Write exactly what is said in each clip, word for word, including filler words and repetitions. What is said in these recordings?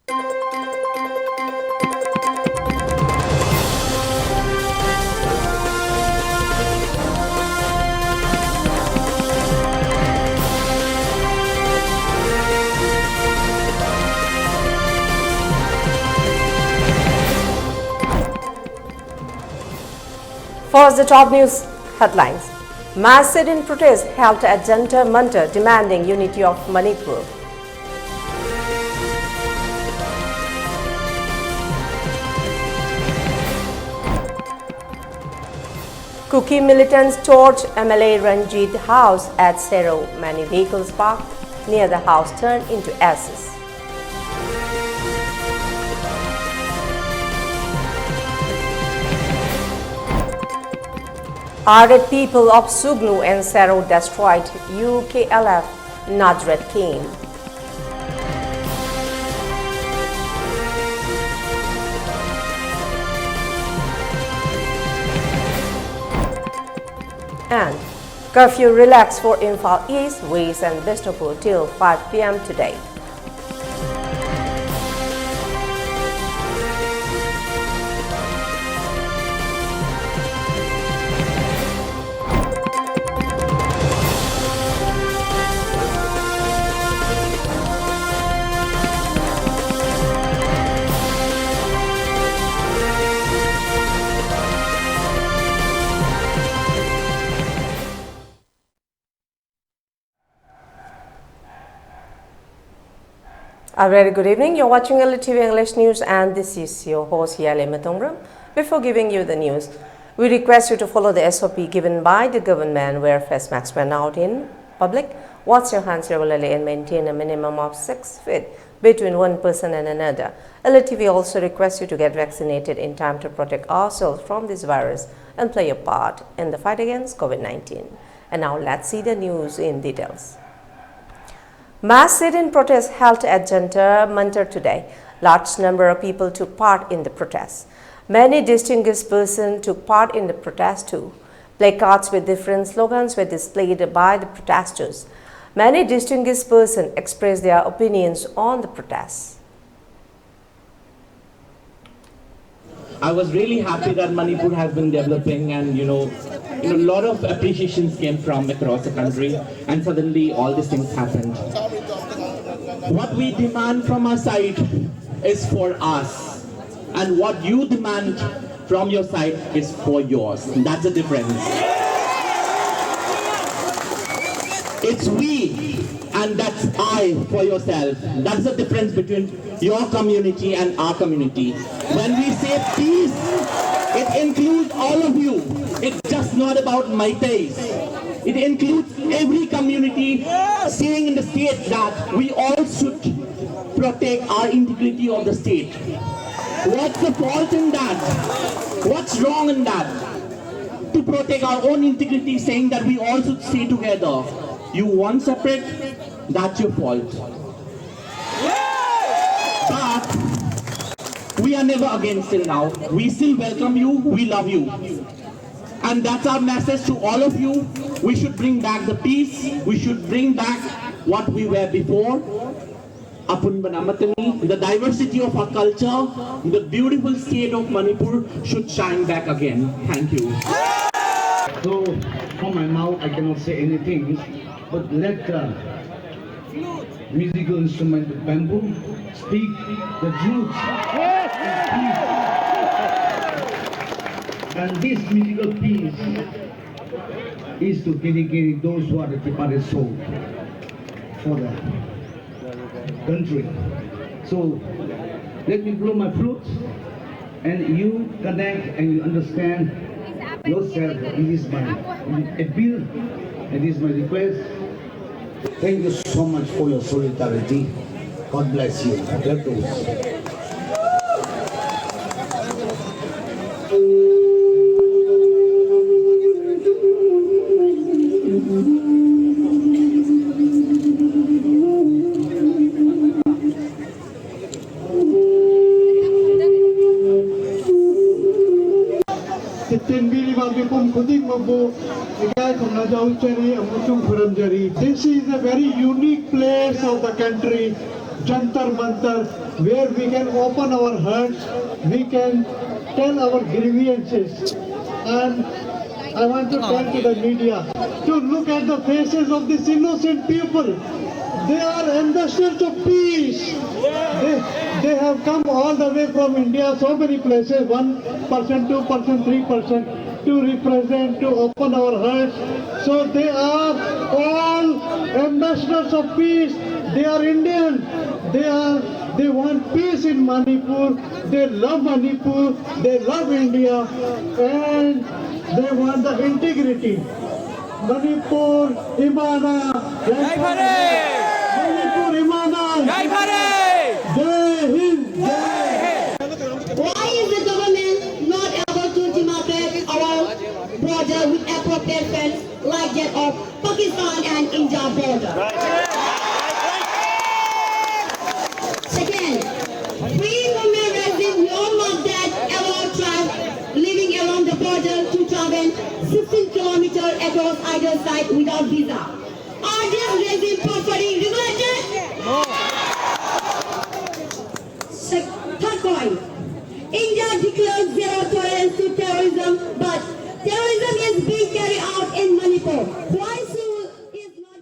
First, the top news headlines. Mass sit-in protest held at Jantar Mantar demanding unity of Manipur. Kuki militants torch M L A Ranjit house at Sero. Many vehicles parked near the house turned into ashes. Arid people of Sugnu and Sero destroyed U K L F Nazareth camp. And curfew relaxed for Imphal East, West and Bishnupur till five p m today. A very good evening. You're watching L T V English News and this is your host, Yale Matungram. Before giving you the news, we request you to follow the S O P given by the government, wear face masks when out in public, wash your hands regularly and maintain a minimum of six feet between one person and another. L T V also requests you to get vaccinated in time to protect ourselves from this virus and play your part in the fight against COVID nineteen. And now let's see the news in details. Mass sit-in protest held at Jantar Mantar today. Large number of people took part in the protest. Many distinguished persons took part in the protest too. Placards with different slogans were displayed by the protesters. Many distinguished persons expressed their opinions on the protest. I was really happy that Manipur has been developing and, you know, you know, a lot of appreciations came from across the country, and suddenly all these things happened. What we demand from our side is for us, and what you demand from your side is for yours. That's the difference. It's we and that's I for yourself. That's the difference between your community and our community. When we say peace, it includes all of you. It's just not about Meiteis. It includes every community saying in the state that we all should protect our integrity of the state. What's the fault in that? What's wrong in that? To protect our own integrity, saying that we all should stay together. You want separate, that's your fault. But we are never against till now. We still welcome you, we love you. And that's our message to all of you. We should bring back the peace, we should bring back what we were before. Apunban Amatani, the diversity of our culture, the beautiful state of Manipur should shine back again. Thank you. So, from my mouth, I cannot say anything, but let the musical instrument of bamboo speak the truth. And this musical piece is to dedicate those who are the departed soul for the country. So let me blow my flute and you connect and you understand yourself. It is my appeal, it is my request. Thank you so much for your solidarity. God bless you. God bless. ꯇꯤꯟꯕꯤꯔꯤꯕ ꯃꯤꯄꯨꯝ ꯈꯨꯗꯤꯡꯃꯛꯄꯨ ꯏꯀꯥꯏ ꯈꯨꯝꯅꯖꯧꯖꯔꯤ ꯑꯃꯁꯨꯡ ꯈꯨꯔꯨꯝꯖꯔꯤ. This is a very unique place of the country, Jantar Mantar, where we can open our hearts, we can tell our grievances. And I want to tell to the media to look at the faces of these innocent people. They are ambassadors of peace. They, they have come all the way from India, so many places, one percent, two percent, three percent, to represent, to open our hearts. So they are all ambassadors of peace. They are Indian. They are, they want peace in Manipur. They love Manipur. They love India. And they want the integrity. Manipur, Imana. Manipur, Imana. Jai Hind. Why is the government not able to demarcate our border with appropriate fence like that of Pakistan and India border? Second, free movement regime no map that allow tribe living along the border to travel sixteen kilometers across either side without visa. Are this regime properly regulated? Sec- Third point, India declares zero tolerance to terrorism, but terrorism is being carried out in Manipur. Why so is not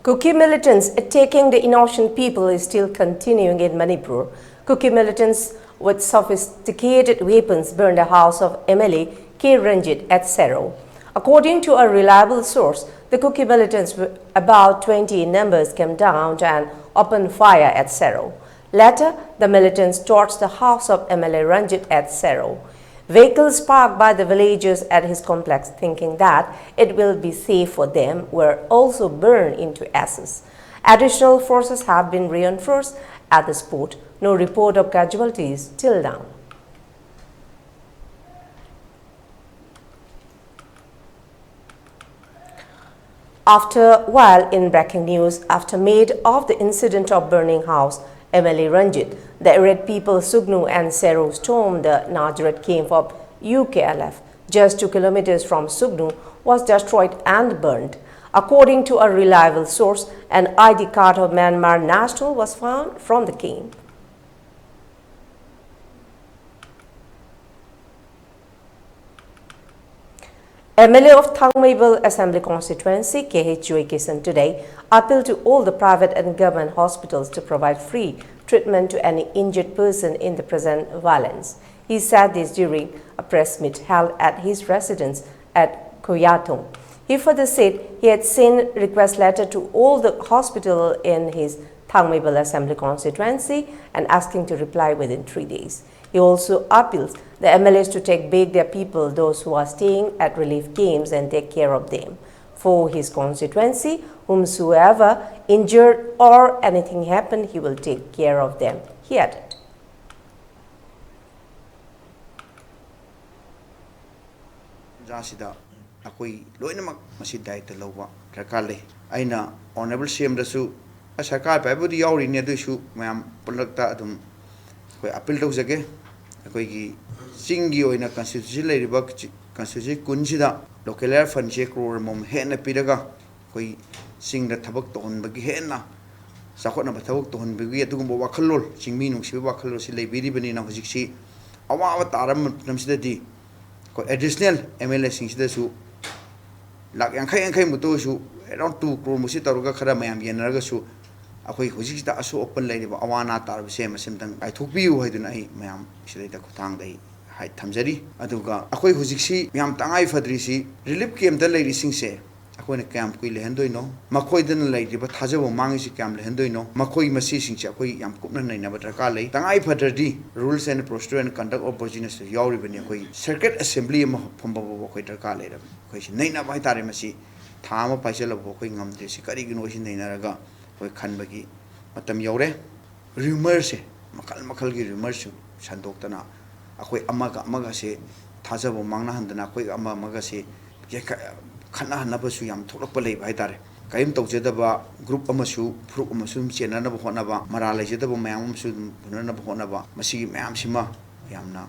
Kuki militants attacking the innocent people is still continuing in Manipur. Kuki militants with sophisticated weapons burned the house of M L A K Ranjit at Sero. According to a reliable source, the Kuki militants, were about twenty in numbers, came down and opened fire at Sero. Later, the militants torched the house of M L A Ranjit at Sero. Vehicles parked by the villagers at his complex, thinking that it will be safe for them, were also burned into ashes. Additional forces have been reinforced at the spot. No report of casualties till now. After, while in breaking news, after made of the incident of burning house, M L A Ranjit, the Red People Sugnu and Sero stormed the Nazareth camp of U K L F, just two kilometers from Sugnu, was destroyed and burned. According to a reliable source, an I D card of Myanmar national was found from the camp. M L A of Thangmeibal Assembly Constituency, K H Joykisan, today appealed to all the private and government hospitals to provide free treatment to any injured person in the present violence. He said this during a press meet held at his residence at Koyatung. He further said he had sent request letter to all the hospital in his Thangmeibal Assembly Constituency and asking to reply within three days. He also appeals the M L As to take back their people, those who are staying at relief camps, and take care of them. For his constituency, whomsoever injured or anything happened, he will take care of them, he added. ꯇꯥꯟꯖꯥꯁꯤꯗ ꯑꯩꯈꯣꯏ ꯂꯣꯏꯅꯃꯛ ꯃꯁꯤ ꯗꯥꯌꯤꯠꯇ ꯂꯧꯕ ꯗꯔꯀꯥꯔ ꯂꯩ꯫ ꯑꯩꯅ Honourable C M ꯗꯁꯨ, ꯑ, ꯁꯔꯀꯥꯔ ꯄꯥꯏꯕꯕꯨꯗꯤ ꯌꯥꯎꯔꯤꯅꯤ, ꯑꯗꯨꯏꯁꯨ ꯃꯌꯥꯝ ꯄꯨꯝꯅꯃꯛꯇ ꯑꯗꯨꯝ ꯑꯩꯈꯣꯏ appeal ꯇꯧꯖꯒꯦ꯫ ꯑꯩꯈꯣꯏꯒꯤ ꯆꯤꯡꯒꯤ ꯑꯣꯏꯅ constituency ꯂꯩꯔꯤꯕ ꯆꯤ-, constituency ꯀꯨꯟꯁꯤꯗ local area fund ꯁꯦ crore ꯑꯃꯃꯝ ꯍꯦꯟꯅ ꯄꯤꯔꯒ ꯑꯩꯈꯣꯏ ꯆꯤꯡꯗ ꯊꯕꯛ ꯇꯧꯍꯟꯕꯒꯤ, ꯍꯦꯟꯅ ꯆꯥꯎꯈꯠꯅꯕ ꯊꯕꯛ ꯇꯧꯍꯟꯕꯒꯤ ꯑꯗꯨꯒꯨꯝꯕ ꯋꯥꯈꯜꯂꯣꯟ, ꯆꯤꯡꯃꯤ ꯅꯨꯡꯁꯤꯕꯒꯤ ꯋꯥꯈꯜꯂꯣꯟꯁꯤ ꯂꯩꯕꯤꯔꯤꯕꯅꯤꯅ, ꯍꯧꯖꯤꯛꯁꯤ ꯑꯋꯥꯕ ꯇꯥꯔꯕ ꯃꯇꯝꯁꯤꯗꯗꯤ ꯑꯩꯈꯣꯏ additional M L A ꯁꯤꯡꯁꯤꯗꯁꯨ ꯂꯥꯛ ꯌꯥꯡꯈꯩ ꯌꯥꯡꯈꯩꯃꯨꯛꯇ ꯑꯣꯏꯔꯁꯨ, around two crore ꯃꯨꯛꯁꯤ ꯇꯧꯔꯒ ꯈꯔ ꯃꯌꯥꯝ ꯌꯦꯟꯅꯔꯒꯁꯨ, ꯑꯩꯈꯣꯏ ꯍꯧꯖꯤꯛꯁꯤꯗ ꯑꯁꯣꯛ ꯑꯄꯟ ꯂꯩꯔꯤꯕ ꯑꯋꯥ ꯑꯅꯥ ꯇꯥꯔꯕꯁꯦ ꯃꯁꯤ ꯑꯝꯇꯪ ꯀꯥꯏꯊꯣꯛꯄꯤꯌꯨ ꯍꯥꯏꯗꯨꯅ ꯑꯩ ꯃꯌꯥꯝ ꯁꯤꯗꯩꯗ ꯈꯨꯠꯊꯥꯡꯗ ꯑꯩ ꯍꯥꯏ ꯊꯝꯖꯔꯤ꯫ ꯑꯗꯨꯒ ꯑꯩꯈꯣꯏ ꯍꯧꯖꯤꯛꯁꯤ ꯌꯥꯝ ꯇꯉꯥꯏ ꯐꯗ꯭ꯔꯤꯁꯤ relief camp ꯇ ꯂꯩꯔꯤꯁꯤꯡꯁꯦ ꯑꯩꯈꯣꯏꯅ ꯀꯌꯥꯝ ꯀꯨꯏ ꯂꯩꯍꯟꯗꯣꯏꯅꯣ? ꯃꯈꯣꯏꯗꯅ ꯂꯩꯔꯤꯕ ꯊꯥꯖꯕ ꯃꯥꯡꯉꯤꯁꯤ ꯀꯌꯥꯝ ꯂꯩꯍꯟꯗꯣꯏꯅꯣ? ꯃꯈꯣꯏ ꯃꯁꯤꯁꯤꯡꯁꯦ ꯑꯩꯈꯣꯏ ꯌꯥꯝ ꯀꯨꯞꯅ ꯅꯩꯅꯕ ꯗꯔꯀꯥꯔ ꯂꯩ꯫ ꯇꯉꯥꯏ ꯐꯗ꯭ꯔꯗꯤ Rules and Procedure and Conduct of Business ꯇ ꯌꯥꯎꯔꯤꯕꯅꯤ꯫ ꯑꯩꯈꯣꯏ circuit assembly ꯑꯃ ꯐꯝꯕ ꯐꯥꯎꯕ ꯑꯩꯈꯣꯏ ꯗꯔꯀꯥꯔ ꯂꯩꯔꯕꯅꯤ꯫ ꯑꯩꯈꯣꯏꯁꯤ ꯅꯩꯅꯕ ꯍꯥꯏꯇꯥꯔꯦ꯫ ꯃꯁꯤ ꯊꯥ ꯑꯃ ꯄꯥꯏꯁꯤꯜꯂꯕ ꯑꯩꯈꯣꯏ ꯉꯝꯗ꯭ꯔꯤꯁꯤ ꯀꯔꯤꯒꯤꯅꯣ? ꯁꯤ ꯅꯩꯅꯔꯒ ꯑꯩꯈꯣꯏ ꯈꯟꯕꯒꯤ ꯃꯇꯝ ꯌꯧꯔꯦ꯫ Rumour ꯁꯦ, ꯃꯈꯜ ꯃꯈꯜꯒꯤ rumour ꯁꯨ ꯁꯟꯗꯣꯛꯇꯅ ꯑꯩꯈꯣꯏ ꯑꯃꯒ ꯑꯃꯒꯁꯦ ꯊꯥꯖꯕ ꯃꯥꯡꯅꯍꯟꯗꯅ ꯑꯩꯈꯣꯏ ꯑꯃ ꯑꯃꯒꯁꯦ ꯌꯩꯈ-, ꯈꯠꯅꯍꯟꯅꯕꯁꯨ ꯌꯥꯝ ꯊꯣꯛꯂꯛꯄ ꯂꯩꯕ ꯍꯥꯏꯇꯥꯔꯦ꯫ ꯀꯔꯤꯝ ꯇꯧꯖꯗꯕ group ꯑꯃꯁꯨ, ꯐꯨꯔꯨꯞ ꯑꯃꯁꯨ ꯑꯗꯨꯝ ꯆꯦꯟꯅꯅꯕ ꯍꯣꯠꯅꯕ, ꯃꯔꯥꯜ ꯂꯩꯖꯗꯕ ꯃꯌꯥꯝ ꯑꯃꯁꯨ ꯑꯗꯨꯝ ꯐꯨꯅꯅꯕ ꯍꯣꯠꯅꯕ, ꯃꯁꯤꯒꯤ ꯃꯌꯥꯝꯁꯤꯃ ꯌꯥꯝꯅ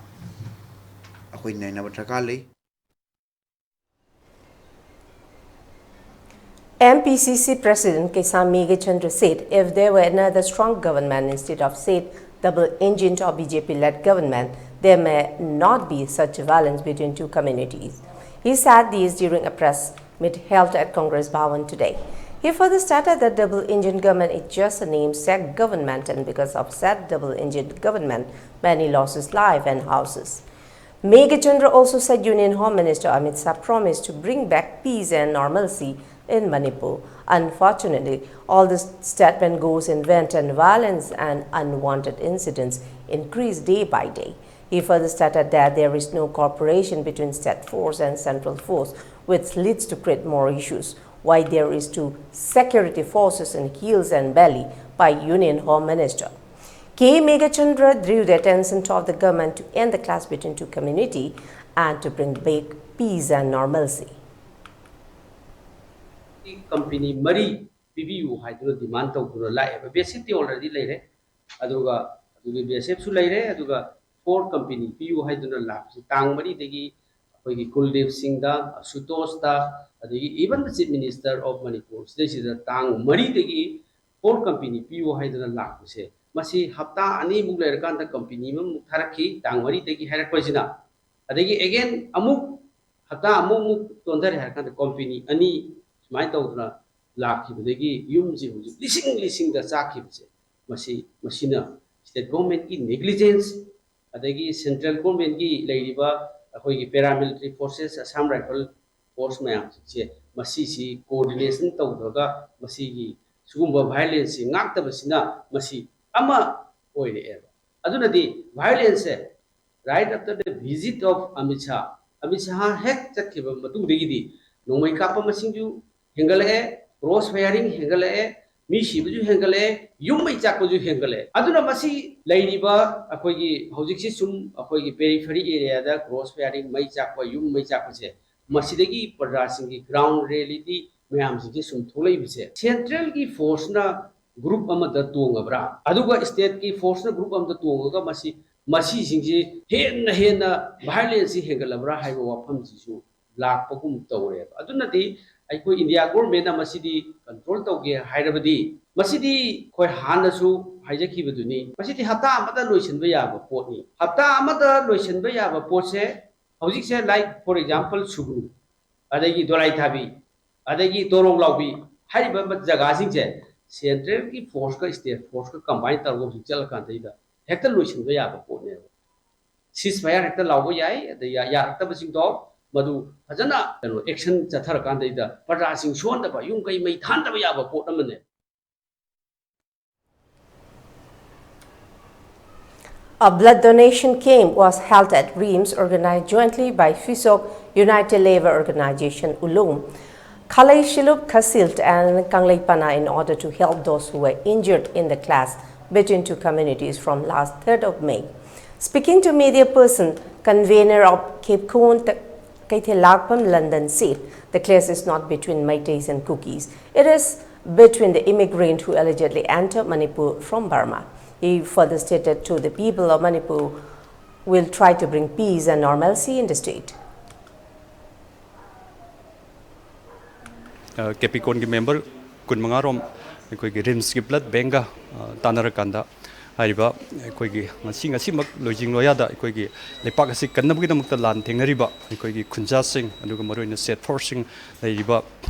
ꯑꯩꯈꯣꯏ ꯅꯩꯅꯕ ꯗꯔꯀꯥꯔ ꯂꯩ꯫ M P C C President Keisham Meghachandra said if there were another strong government instead of said double-engined or B J P-led government, there may not be such violence between two communities. He said this during a press meet held at Congress Bhawan today. He further stated that double-engined government is just a namesake government, and because of said double-engined government, many lost life and houses. Meghachandra also said Union Home Minister Amit Shah promised to bring back peace and normalcy in Manipur. Unfortunately, all this statement goes in vain, and violence and unwanted incidents increase day by day. He further stated that there is no cooperation between state force and central force, which leads to create more issues. Why there is two security forces in hills and valley by Union Home Minister. K Meghachandra drew the attention of the government to end the clash between two community and to bring back peace and normalcy. Company ꯃꯔꯤ ꯄꯤꯕꯤꯌꯨ ꯍꯥꯏꯗꯨꯅ demand ꯇꯧꯗꯨꯅ ꯂꯥꯛꯑꯦꯕ꯫ ꯕꯦꯁꯤꯛꯇꯤ already ꯂꯩꯔꯦ, ꯑꯗꯨꯒ ꯑꯗꯨꯒꯤ ꯕꯦꯁꯤꯛꯁꯨ ꯂꯩꯔꯦ, ꯑꯗꯨꯒ four company ꯄꯤꯌꯨ ꯍꯥꯏꯗꯨꯅ ꯂꯥꯛꯄꯁꯤ ꯇꯥꯡ ꯃꯔꯤꯗꯒꯤ ꯑꯩꯈꯣꯏꯒꯤ ꯀꯨꯜꯗꯤꯞ ꯁꯤꯡꯗ, ꯑꯁꯨꯇꯣꯁꯇ, ꯑꯗꯒꯤ even the Chief Minister of Manipur ꯁꯤꯗꯩꯁꯤꯗ ꯇꯥꯡ ꯃꯔꯤꯗꯒꯤ four company ꯄꯤꯌꯨ ꯍꯥꯏꯗꯨꯅ ꯂꯥꯛꯄꯁꯦ, ꯃꯁꯤ ꯍꯞꯇꯥ ꯑꯅꯤꯃꯨꯛ ꯂꯩꯔꯀꯥꯟꯗ company ꯑꯃꯃꯨꯛ ꯊꯥꯔꯛꯈꯤ, ꯇꯥꯡ ꯃꯔꯤꯗꯒꯤ ꯍꯥꯏꯔꯛꯄꯁꯤꯅ꯫ ꯑꯗꯒꯤ again ꯑꯃꯨꯛ ꯍꯞꯇꯥ ꯑꯃꯨꯛꯃꯨꯛ ꯆꯣꯟꯊꯔꯦ ꯍꯥꯏꯔꯀꯥꯟꯗ company ꯑꯅꯤ ꯁꯨꯃꯥꯏꯅ ꯇꯧꯗꯅ ꯂꯥꯛꯈꯤꯕꯗꯒꯤ ꯌꯨꯝꯁꯤ ꯍꯧꯖꯤꯛ ꯂꯤꯁꯤꯡ ꯂꯤꯁꯤꯡꯗ ꯆꯥꯛꯈꯤꯕꯁꯦ, ꯃꯁꯤ, ꯃꯁꯤꯅ state governmentꯀꯤ negligence, ꯑꯗꯒꯤ central governmentꯀꯤ ꯂꯩꯔꯤꯕ ꯑꯩꯈꯣꯏꯒꯤ paramilitary forces, Assam Rifle Force ꯃꯌꯥꯝꯁꯤꯡꯁꯦ, ꯃꯁꯤꯁꯤ coordination ꯇꯧꯗ꯭ꯔꯒ ꯃꯁꯤꯒꯤ ꯁꯤꯒꯨꯝꯕ violenceꯁꯤ ꯉꯥꯛꯇꯕꯁꯤꯅ ꯃꯁꯤ ꯑꯃ ꯑꯣꯏꯔꯛꯑꯦꯕ꯫ ꯑꯗꯨꯅꯗꯤ violenceꯁꯦ right after the visit of Amit Shah, Amit ꯁꯍꯥ ꯍꯦꯛ ꯆꯠꯈꯤꯕ ꯃꯇꯨꯡꯗꯒꯤꯗꯤ ꯅꯣꯡꯃꯩ ꯀꯥꯞꯄ ꯃꯁꯤꯡꯁꯨ ꯍꯦꯟꯒꯠꯂꯛꯑꯦ, cross firing ꯍꯦꯟꯒꯠꯂꯛꯑꯦ, ꯃꯤ ꯁꯤꯕꯁꯨ ꯍꯦꯟꯒꯠꯂꯛꯑꯦ, ꯌꯨꯝ ꯃꯩ ꯆꯥꯛꯄꯁꯨ ꯍꯦꯟꯒꯠꯂꯛꯑꯦ꯫ ꯑꯗꯨꯅ ꯃꯁꯤ ꯂꯩꯔꯤꯕ ꯑꯩꯈꯣꯏꯒꯤ ꯍꯧꯖꯤꯛꯁꯤ ꯁꯨꯝ ꯑꯩꯈꯣꯏꯒꯤ periphery areaꯗ cross firing, ꯃꯩ ꯆꯥꯛꯄ, ꯌꯨꯝ ꯃꯩ ꯆꯥꯛꯄꯁꯦ, ꯃꯁꯤꯗꯒꯤ ꯄ꯭ꯔꯖꯥꯁꯤꯡꯒꯤ ground reality ꯃꯌꯥꯝꯁꯤꯡꯁꯦ ꯁꯨꯝ ꯊꯣꯛꯂꯛꯏꯕꯁꯦ, centralꯒꯤ forceꯅ group ꯑꯃꯗ ꯇꯣꯡꯉꯕ꯭ꯔꯥ, ꯑꯗꯨꯒ stateꯀꯤ forceꯅ group ꯑꯃꯗ ꯇꯣꯡꯉꯒ ꯃꯁꯤ, ꯃꯁꯤꯁꯤꯡꯁꯤ ꯍꯦꯟꯅ ꯍꯦꯟꯅ violenceꯁꯤ ꯍꯦꯟꯒꯠꯂꯕ꯭ꯔꯥ ꯍꯥꯏꯕ ꯋꯥꯐꯝꯁꯤꯁꯨ ꯂꯥꯛꯄꯒꯨꯝ ꯇꯧꯔꯦꯕ꯫ ꯑꯗꯨꯅꯗꯤ ꯑꯩꯈꯣꯏ ꯏꯟꯗꯤꯌꯥ ꯒꯣꯔꯃꯦꯟꯅ ꯃꯁꯤꯗꯤ ꯀꯟꯇ꯭ꯔꯣꯜ ꯇꯧꯒꯦ ꯍꯥꯏꯔꯕꯗꯤ, ꯃꯁꯤꯗꯤ ꯑꯩꯈꯣꯏ ꯍꯥꯟꯅꯁꯨ ꯍꯥꯏꯖꯈꯤꯕꯗꯨꯅꯤ, ꯃꯁꯤꯗꯤ ꯍꯞꯇꯥ ꯑꯃꯗ ꯂꯣꯏꯁꯤꯟꯕ ꯌꯥꯕ ꯄꯣꯠꯅꯤ꯫ ꯍꯞꯇꯥ ꯑꯃꯗ ꯂꯣꯏꯁꯤꯟꯕ ꯌꯥꯕ ꯄꯣꯠꯁꯦ ꯍꯧꯖꯤꯛꯁꯦ, like for example, ꯁꯨꯒ꯭ꯔꯨ, ꯑꯗꯒꯤ ꯗꯣꯂꯥꯏꯊꯥꯕꯤ, ꯑꯗꯒꯤ ꯇꯣꯔꯣꯡ ꯂꯥꯎꯕꯤ ꯍꯥꯏꯔꯤꯕ ꯖꯒꯥꯁꯤꯡꯁꯦ ꯁꯦꯟꯇ꯭ꯔꯦꯜꯒꯤ ꯐꯣꯔꯁꯀ ꯁ꯭ꯇꯦꯠ ꯐꯣꯔꯁꯀ ꯀꯝꯕꯥꯏꯟ ꯇꯧꯔꯒ ꯍꯧꯖꯤꯛ ꯆꯠꯂꯀꯥꯟꯗꯩꯗ ꯍꯦꯛꯇ ꯂꯣꯏꯁꯤꯟꯕ ꯌꯥꯕ ꯄꯣꯠꯅꯦꯕ꯫ ꯁꯤꯁ ꯐꯌꯥꯔ ꯍꯦꯛꯇ ꯂꯥꯎꯕ ꯌꯥꯏ, ꯑꯗꯩ ꯌꯥ-, ꯌꯥꯔꯛꯇꯕꯁꯤꯡꯗꯣ ꯃꯗꯨ ꯐꯖꯅ ꯀꯩꯅꯣ ꯑꯦꯛꯁꯟ ꯆꯠꯊꯔꯀꯥꯟꯗꯩꯗ ꯄ꯭ꯔꯖꯥꯁꯤꯡ ꯁꯣꯟꯗꯕ, ꯌꯨꯝ ꯀꯩ ꯃꯩ ꯊꯥꯟꯗꯕ ꯌꯥꯕ ꯄꯣꯠ ꯑꯃꯅꯦ꯫ A blood donation camp was held at RIMS, organized jointly by FISOC, United Labour Organisation, Ulum, Khalei Shiluk Khasilt and Kangleipana in order to help those who were injured in the clash between two communities from last third of May. Speaking to media person, convener of Kepkun, Keithelakpam London said the clash is not between Meiteis and Kukis. It is between the immigrant who allegedly entered Manipur from Burma. He further stated to the people of Manipur will try to bring peace and normalcy in the state. ꯀꯦꯄꯤꯀꯣꯟꯒꯤ member ꯀꯨꯟꯃꯉꯥꯔꯣꯝ ꯑꯩꯈꯣꯏꯒꯤ ꯔꯤꯝꯁꯀꯤ blood ꯕꯦꯡꯒ ꯇꯥꯟꯅꯔꯀꯥꯟꯗ ꯍꯥꯏꯔꯤꯕ ꯑꯩꯈꯣꯏꯒꯤ ꯉꯁꯤ ꯉꯁꯤꯃꯛ ꯂꯣꯏꯖꯤꯡ ꯂꯣꯌꯥꯗ ꯑꯩꯈꯣꯏꯒꯤ ꯂꯩꯄꯥꯛ ꯑꯁꯤ ꯀꯟꯅꯕꯒꯤꯗꯃꯛꯇ ꯂꯥꯟ ꯊꯦꯡꯅꯔꯤꯕ ꯑꯩꯈꯣꯏꯒꯤ ꯈꯨꯟꯖꯥꯁꯤꯡ ꯑꯗꯨꯒ ꯃꯔꯨꯑꯣꯏꯅ ꯁꯦꯠ ꯐꯣꯔꯁꯁꯤꯡ ꯂꯩꯔꯤꯕ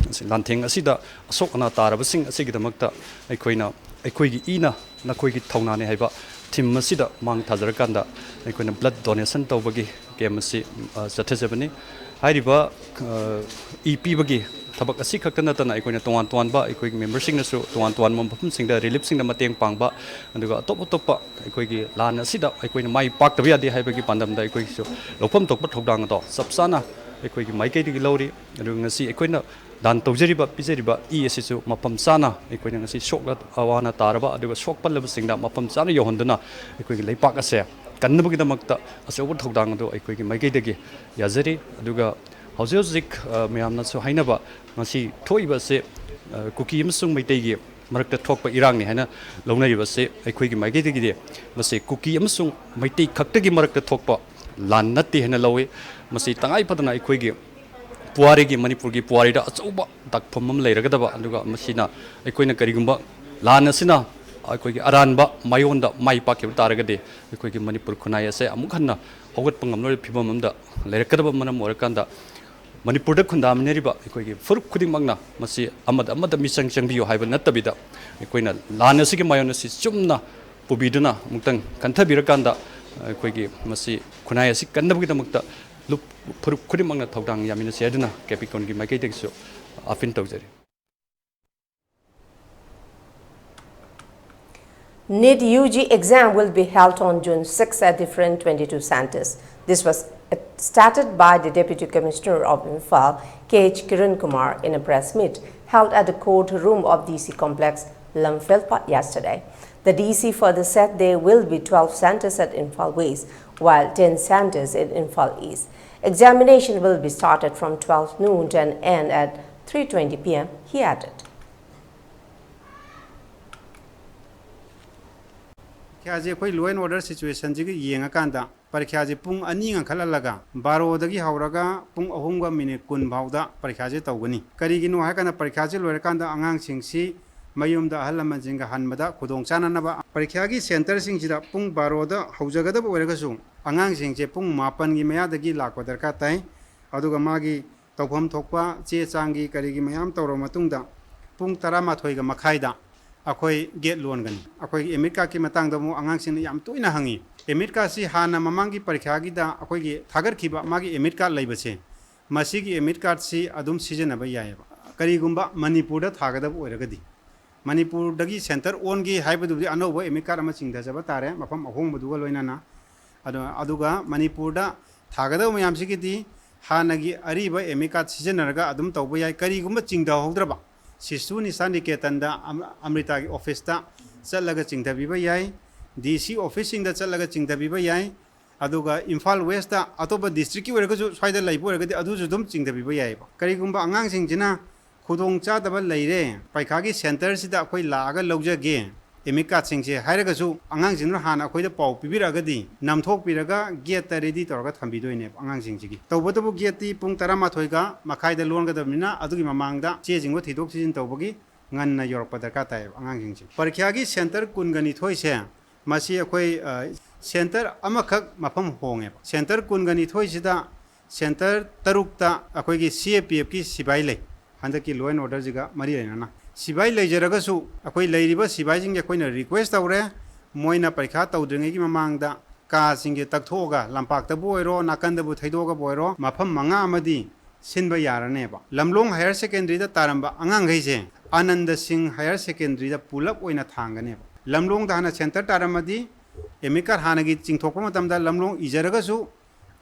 ꯂꯥꯟꯊꯦꯡ ꯑꯁꯤꯗ ꯑꯁꯣꯛ ꯑꯅꯥ ꯇꯥꯔꯕꯁꯤꯡ ꯑꯁꯤꯒꯤꯗꯃꯛꯇ ꯑꯩꯈꯣꯏꯅ ꯑꯩꯈꯣꯏꯒꯤ ꯏꯅ ꯅꯈꯣꯏꯒꯤ ꯊꯧꯅꯥꯅꯤ ꯍꯥꯏꯕ ꯊꯤꯝ ꯑꯁꯤꯗ ꯃꯥꯡ ꯊꯥꯖꯔꯀꯥꯟꯗ ꯑꯩꯈꯣꯏꯅ ꯕ꯭ꯂꯗ ꯗꯣꯅꯦꯁꯟ ꯇꯧꯕꯒꯤ ꯀꯦꯝ ꯑꯁꯤ ꯆꯠꯊꯖꯕꯅꯤ꯫ ꯍꯥꯏꯔꯤꯕ ꯏ ꯄꯤꯕꯒꯤ ꯊꯕꯛ ꯑꯁꯤ ꯈꯛꯇ ꯅꯠꯇꯅ ꯑꯩꯈꯣꯏꯅ ꯇꯣꯉꯥꯟ ꯇꯣꯉꯥꯟꯕ ꯑꯩꯈꯣꯏꯒꯤ ꯃꯦꯝꯕꯔꯁꯤꯡꯅꯁꯨ ꯇꯣꯉꯥꯟ ꯇꯣꯉꯥꯟꯕ ꯃꯐꯝꯁꯤꯡꯗ ꯔꯤꯂꯤꯞꯁꯤꯡꯗ ꯃꯇꯦꯡ ꯄꯥꯡꯕ, ꯑꯗꯨꯒ ꯑꯇꯣꯞ ꯑꯇꯣꯞꯄ ꯑꯩꯈꯣꯏꯒꯤ ꯂꯥꯟ ꯑꯁꯤꯗ ꯑꯩꯈꯣꯏꯅ ꯃꯥꯏ ꯄꯥꯛꯇꯕ ꯌꯥꯗꯦ ꯍꯥꯏꯕꯒꯤ ꯄꯥꯟꯗꯝꯗ ꯑꯩꯈꯣꯏꯒꯤꯁꯨ ꯂꯧꯐꯝ ꯊꯣꯛꯄ ꯊꯧꯗꯥꯡ ꯑꯗꯣ ꯆꯞ ꯆꯥꯅ ꯑꯩꯈꯣꯏꯒꯤ ꯃꯥꯏꯀꯩꯗꯒꯤ ꯂꯧꯔꯤ꯫ ꯑꯗꯨꯒ ꯉꯁꯤ ꯑꯩꯈꯣꯏꯅ ꯗꯥꯟ ꯇꯧꯖꯔꯤꯕ, ꯄꯤꯖꯔꯤꯕ ꯏ ꯑꯁꯤꯁꯨ ꯃꯐꯝ ꯆꯥꯅ ꯑꯩꯈꯣꯏꯅ ꯉꯁꯤ ꯁꯣꯛꯂ ꯑꯋꯥꯅ ꯇꯥꯔꯕ ꯑꯗꯨꯒ ꯁꯣꯛꯄꯜꯂꯕꯁꯤꯡꯗ ꯃꯐꯝ ꯆꯥꯅ ꯌꯧꯍꯟꯗꯨꯅ ꯑꯩꯈꯣꯏꯒꯤ ꯂꯩꯄꯥꯛ ꯑꯁꯦ ꯀꯟꯅꯕꯒꯤꯗꯃꯛꯇ ꯑꯆꯧꯕ ꯊꯧꯗꯥꯡ ꯑꯗꯨ ꯑꯩꯈꯣꯏꯒꯤ ꯃꯥꯏꯀꯩꯗꯒꯤ ꯌꯥꯖꯔꯤ꯫ ꯑꯗꯨꯒ ꯍꯧꯖꯤꯛ ꯍꯧꯖꯤꯛ ꯃꯌꯥꯝꯅꯁꯨ ꯍꯥꯏꯅꯕ ꯉꯁꯤ ꯊꯣꯛꯏꯕ ꯑꯁꯦ ꯀꯨꯀꯤ ꯑꯃꯁꯨꯡ ꯃꯩꯇꯩꯒꯤ ꯃꯔꯛꯇ ꯊꯣꯛꯄ ꯏꯔꯥꯡꯅꯤ ꯍꯥꯏꯅ ꯂꯧꯅꯔꯤꯕꯁꯦ ꯑꯩꯈꯣꯏꯒꯤ ꯃꯥꯏꯀꯩꯗꯒꯤꯗꯤ ꯃꯁꯤ ꯀꯨꯀꯤ ꯑꯃꯁꯨꯡ ꯃꯩꯇꯩ ꯈꯛꯇꯒꯤ ꯃꯔꯛꯇ ꯊꯣꯛꯄ ꯂꯥꯟ ꯅꯠꯇꯦ ꯍꯥꯏꯅ ꯂꯧꯏ꯫ ꯃꯁꯤ ꯇꯉꯥꯏ ꯐꯗꯅ ꯑꯩꯈꯣꯏꯒꯤ ꯄꯨꯋꯥꯔꯤꯒꯤ, ꯃꯅꯤꯄꯨꯔꯒꯤ ꯄꯨꯋꯥꯔꯤꯗ ꯑꯆꯧꯕ ꯗꯥꯛꯐꯝ ꯑꯃ ꯂꯩꯔꯒꯗꯕ, ꯑꯗꯨꯒ ꯃꯁꯤꯅ ꯑꯩꯈꯣꯏꯅ ꯀꯔꯤꯒꯨꯝꯕ ꯂꯥꯟ ꯑꯁꯤꯅ ꯑꯩꯈꯣꯏꯒꯤ ꯑꯔꯥꯟꯕ ꯃꯥꯏꯑꯣꯟꯗ ꯃꯥꯏ ꯄꯥꯛꯈꯤꯕ ꯇꯥꯔꯒꯗꯤ, ꯑꯩꯈꯣꯏꯒꯤ ꯃꯅꯤꯄꯨꯔ ꯈꯨꯟꯅꯥꯏ ꯑꯁꯦ ꯑꯃꯨꯛ ꯍꯟꯅ ꯍꯧꯒꯠꯄ ꯉꯝꯂꯣꯏꯕ ꯐꯤꯕꯝ ꯑꯃꯗ ꯂꯩꯔꯛꯀꯗꯕ ꯃꯔꯝ ꯑꯣꯏꯔꯀꯥꯟꯗ, ꯃꯅꯤꯄꯨꯔꯗ ꯈꯨꯟꯗꯥꯃꯤꯟꯅꯔꯤꯕ ꯑꯩꯈꯣꯏꯒꯤ ꯐꯨꯔꯨꯞ ꯈꯨꯗꯤꯡꯃꯛꯅ ꯃꯁꯤ ꯑꯃꯗ ꯑꯃꯗ ꯃꯤꯆꯪ ꯆꯪꯕꯤꯌꯨ ꯍꯥꯏꯕ ꯅꯠꯇꯕꯤꯗ, ꯑꯩꯈꯣꯏꯅ ꯂꯥꯟ ꯑꯁꯤꯒꯤ ꯃꯥꯏꯑꯣꯟ ꯑꯁꯤ ꯆꯨꯝꯅ ꯄꯨꯕꯤꯗꯨꯅ ꯑꯃꯨꯛꯇꯪ ꯀꯟꯊꯕꯤꯔꯀꯥꯟꯗ, ꯑꯩꯈꯣꯏꯒꯤ ꯃꯁꯤ ꯈꯨꯟꯅꯥꯏ ꯑꯁꯤ ꯀꯟꯅꯕꯒꯤꯗꯃꯛꯇ ꯂꯨꯞ-, ꯐꯨꯔꯨꯞ ꯈꯨꯗꯤꯡꯃꯛꯅ ꯊꯧꯗꯥꯡ ꯌꯥꯃꯤꯟꯅꯁꯤ ꯍꯥꯏꯗꯨꯅ ꯀꯦꯄꯤꯀꯣꯟꯒꯤ ꯃꯥꯏꯀꯩꯗꯒꯤꯁꯨ ꯑꯥꯄꯤꯜ ꯇꯧꯖꯔꯤ꯫ NEET UG exam will be held on June six at different twenty-two centers. This was stated by the Deputy Commissioner of Imphal, K H Kiran Kumar, in a press meet held at the courtroom of D C complex, Lamfelpa, yesterday. The D C further said there will be twelve centers at Imphal West, while ten centers in Imphal East. Examination will be started from twelve noon and end at three twenty P M, he added. ꯄꯔꯤꯈ꯭ꯌꯥꯁꯦ ꯑꯩꯈꯣꯏ law and order situationꯁꯤꯒ ꯌꯦꯡꯉꯀꯥꯟꯗ ꯄꯔꯤꯈ꯭ꯌꯥꯁꯦ ꯄꯨꯡ ꯑꯅꯤ ꯉꯟꯈꯠꯍꯜꯂꯒ ꯕꯥꯔꯣꯗꯒꯤ ꯍꯧꯔꯒ ꯄꯨꯡ ꯑꯍꯨꯝꯒ minute ꯀꯨꯟ ꯐꯥꯎꯗ ꯄꯔꯤꯈ꯭ꯌꯥꯁꯦ ꯇꯧꯒꯅꯤ꯫ ꯀꯔꯤꯒꯤꯅꯣ ꯍꯥꯏꯔꯀꯥꯟꯗ ꯄꯔꯤꯈ꯭ꯌꯥꯁꯦ ꯂꯣꯏꯔꯀꯥꯟꯗ ꯑꯉꯥꯡꯁꯤꯡꯁꯤ ꯃꯌꯨꯝꯗ ꯑꯍꯜ ꯂꯃꯟꯁꯤꯡꯒ ꯍꯟꯕꯗ ꯈꯨꯗꯣꯡ ꯆꯥꯅꯅꯕ ꯄꯔꯤꯈ꯭ꯌꯥꯒꯤ centreꯁꯤꯡꯁꯤꯗ ꯄꯨꯡ ꯕꯥꯔꯣꯗ ꯍꯧꯖꯒꯗꯕ ꯑꯣꯏꯔꯒꯁꯨ ꯑꯉꯥꯡꯁꯤꯡꯁꯦ ꯄꯨꯡ ꯃꯥꯄꯟꯒꯤ ꯃꯌꯥꯗꯒꯤ ꯂꯥꯛꯄ ꯗꯔꯀꯥꯔ ꯇꯥꯏ꯫ ꯑꯗꯨꯒ ꯃꯥꯒꯤ ꯇꯧꯐꯝ ꯊꯣꯛꯄ ꯆꯦ ꯆꯥꯡꯒꯤ ꯀꯔꯤꯒꯤ ꯃꯌꯥꯝ ꯇꯧꯔꯕ ꯃꯇꯨꯡꯗ ꯄꯨꯡ ꯇꯔꯥꯃꯥꯊꯣꯏꯒ ꯃꯈꯥꯏꯗ ꯑꯩꯈꯣꯏ gate ꯂꯣꯟꯒꯅꯤ꯫ ꯑꯩꯈꯣꯏꯒꯤ admit cardꯀꯤ ꯃꯇꯥꯡꯗ ꯑꯃꯨꯛ ꯑꯉꯥꯡꯁꯤꯡꯅ ꯌꯥꯝ ꯇꯣꯏꯅ ꯍꯪꯉꯤ꯫ Admit cardꯁꯤ ꯍꯥꯟꯅ ꯃꯃꯥꯡꯒꯤ ꯄꯔꯤꯈ꯭ꯌꯥꯒꯤꯗ ꯑꯩꯈꯣꯏꯒꯤ ꯊꯥꯒꯠꯈꯤꯕ ꯃꯥꯒꯤ admit card ꯂꯩꯕꯁꯦ, ꯃꯁꯤꯒꯤ admit cardꯁꯤ ꯑꯗꯨꯝ ꯁꯤꯖꯤꯟꯅꯕ ꯌꯥꯏꯑꯕ꯫ ꯀꯔꯤꯒꯨꯝꯕ ꯃꯅꯤꯄꯨꯔꯗ ꯊꯥꯒꯗꯕ ꯑꯣꯏꯔꯒꯗꯤ, ꯃꯅꯤꯄꯨꯔꯗꯒꯤ centre ꯑꯣꯟꯒꯦ ꯍꯥꯏꯕꯗꯨꯕꯨꯗꯤ ꯑꯅꯧꯕ admit card ꯑꯃ ꯆꯤꯡꯊꯖꯕ ꯇꯥꯔꯦ, ꯃꯐꯝ ꯑꯍꯣꯡꯕꯗꯨꯒ ꯂꯣꯏꯅꯅ꯫ ꯑꯗꯣ, ꯑꯗꯨꯒ ꯃꯅꯤꯄꯨꯔꯗ ꯊꯥꯒꯗꯕ ꯃꯌꯥꯝꯁꯤꯒꯤꯗꯤ ꯍꯥꯟꯅꯒꯤ ꯑꯔꯤꯕ admit card ꯁꯤꯖꯤꯟꯅꯔꯒ ꯑꯗꯨꯝ ꯇꯧꯕ ꯌꯥꯏ꯫ ꯀꯔꯤꯒꯨꯝꯕ ꯆꯤꯡꯊꯍꯧꯗ꯭ꯔꯕ, ꯁꯤꯁꯨ ꯅꯤꯁꯥꯟ ꯅꯤꯀꯦꯇꯟꯗ ꯑꯝ-, ꯑꯃ꯭ꯔꯤꯇꯥꯒꯤ officeꯇ ꯆꯠꯂꯒ ꯆꯤꯡꯊꯕꯤꯕ ꯌꯥꯏ, D C officeꯁꯤꯡꯗ ꯆꯠꯂꯒ ꯆꯤꯡꯊꯕꯤꯕ ꯌꯥꯏ꯫ ꯑꯗꯨꯒ ꯏꯝꯐꯥꯜ Westꯇ ꯑꯇꯣꯞꯄ districtꯀꯤ ꯑꯣꯏꯔꯒꯁꯨ ꯁ꯭ꯋꯥꯏꯗ ꯂꯩꯕ ꯑꯣꯏꯔꯒꯗꯤ ꯑꯗꯨꯁꯨ ꯑꯗꯨꯝ ꯆꯤꯡꯊꯕꯤꯕ ꯌꯥꯏꯑꯕ꯫ ꯀꯔꯤꯒꯨꯝꯕ ꯑꯉꯥꯡꯁꯤꯡꯁꯤꯅ ꯈꯨꯗꯣꯡ ꯆꯥꯗꯕ ꯂꯩꯔꯦ, ꯄꯔꯤꯈ꯭ꯌꯥꯒꯤ centreꯁꯤꯗ ꯑꯩꯈꯣꯏ ꯂꯥꯛꯑꯒ ꯂꯧꯖꯒꯦ, ꯑꯦꯗꯃꯤꯠ ꯀꯥꯔꯗꯁꯤꯡꯁꯦ ꯍꯥꯏꯔꯒꯁꯨ ꯑꯉꯥꯡꯁꯤꯡꯗꯨꯅ ꯍꯥꯟꯅ ꯑꯩꯈꯣꯏꯗ ꯄꯥꯎ ꯄꯤꯕꯤꯔꯛꯑꯒꯗꯤ ꯅꯝꯊꯣꯛꯄꯤꯔꯒ ꯒꯦꯠꯇ ꯔꯦꯗꯤ ꯇꯧꯔꯒ ꯊꯝꯕꯤꯗꯣꯏꯅꯦꯕ ꯑꯉꯥꯡꯁꯤꯡꯁꯤꯒꯤ꯫ ꯇꯧꯕꯇꯕꯨ ꯒꯦꯠꯇꯤ ꯄꯨꯡ ꯇꯔꯥꯃꯥꯊꯣꯏꯒ ꯃꯈꯥꯏꯗ ꯂꯣꯟꯒꯗꯕꯅꯤꯅ ꯑꯗꯨꯒꯤ ꯃꯃꯥꯡꯗ ꯆꯦꯁꯤꯡꯗꯣ ꯊꯤꯗꯣꯛ ꯊꯤꯖꯤꯟ ꯇꯧꯕꯒꯤ ꯉꯟꯅ ꯌꯧꯔꯛꯄ ꯗꯔꯀꯥꯔ ꯇꯥꯏꯌꯦꯕ ꯑꯉꯥꯡꯁꯤꯡꯁꯦ꯫ ꯄꯔꯤꯈ꯭ꯌꯥꯒꯤ ꯁꯦꯟꯇꯔ ꯀꯨꯟꯒ ꯅꯤꯊꯣꯏꯁꯦ ꯃꯁꯤ ꯑꯩꯈꯣꯏ, ꯑ, ꯁꯦꯟꯇꯔ ꯑꯃꯈꯛ ꯃꯐꯝ ꯍꯣꯡꯉꯦꯕ꯫ ꯁꯦꯟꯇꯔ ꯀꯨꯟꯒ ꯅꯤꯊꯣꯏꯁꯤꯗ ꯁꯦꯟꯇꯔ ꯇꯔꯨꯛꯇ ꯑꯩꯈꯣꯏꯒꯤ ꯁꯤ ꯑꯦ ꯄꯤ ꯑꯦꯐꯀꯤ ꯁꯤꯕꯥꯏ ꯂꯩ꯫ ꯍꯟꯗꯛꯀꯤ law and orderꯁꯤꯒ ꯃꯔꯤ ꯂꯩꯅꯅ ꯁꯤꯕꯥꯏ ꯂꯩꯖꯔꯒꯁꯨ ꯑꯩꯈꯣꯏ ꯂꯩꯔꯤꯕ ꯁꯤꯕꯥꯏꯁꯤꯡꯒꯤ ꯑꯩꯈꯣꯏꯅ ꯔꯤꯀ꯭ꯋꯦꯁ ꯇꯧꯔꯦ, ꯃꯣꯏꯅ ꯄꯔꯤꯈꯥ ꯇꯧꯗ꯭ꯔꯤꯉꯩꯒꯤ ꯃꯃꯥꯡꯗ ꯀꯥꯁꯤꯡꯁꯦ ꯇꯛꯊꯣꯛꯑꯒ ꯂꯝꯄꯥꯛꯇꯕꯨ ꯑꯣꯏꯔꯣ, ꯅꯥꯀꯟꯗꯕꯨ ꯊꯩꯗꯣꯛꯑꯒꯕꯨ ꯑꯣꯏꯔꯣ, ꯃꯐꯝ ꯃꯉꯥ ꯑꯃꯗꯤ ꯁꯤꯟꯕ ꯌꯥꯔꯅꯦꯕ꯫ ꯂꯝꯂꯣꯡ ꯍꯥꯌꯔ ꯁꯦꯀꯦꯟꯗꯔꯤꯗ ꯇꯥꯔꯝꯕ ꯑꯉꯥꯡꯈꯩꯁꯦ ꯑꯥꯅꯟꯗ ꯁꯤꯡ ꯍꯥꯌꯔ ꯁꯦꯀꯦꯟꯗꯔꯤꯗ ꯄꯨꯂꯞ ꯑꯣꯏꯅ ꯊꯥꯡꯒꯅꯦꯕ꯫ ꯂꯝꯂꯣꯡꯗ ꯍꯥꯟꯅ ꯁꯦꯟꯇꯔ ꯇꯥꯔꯝꯃꯗꯤ ꯑꯦꯗꯃꯤꯠ ꯀꯥꯔꯗ ꯍꯥꯟꯅꯒꯤ ꯆꯤꯡꯊꯣꯛꯄ ꯃꯇꯝꯗ ꯂꯝꯂꯣꯡ ꯏꯖꯔꯒꯁꯨ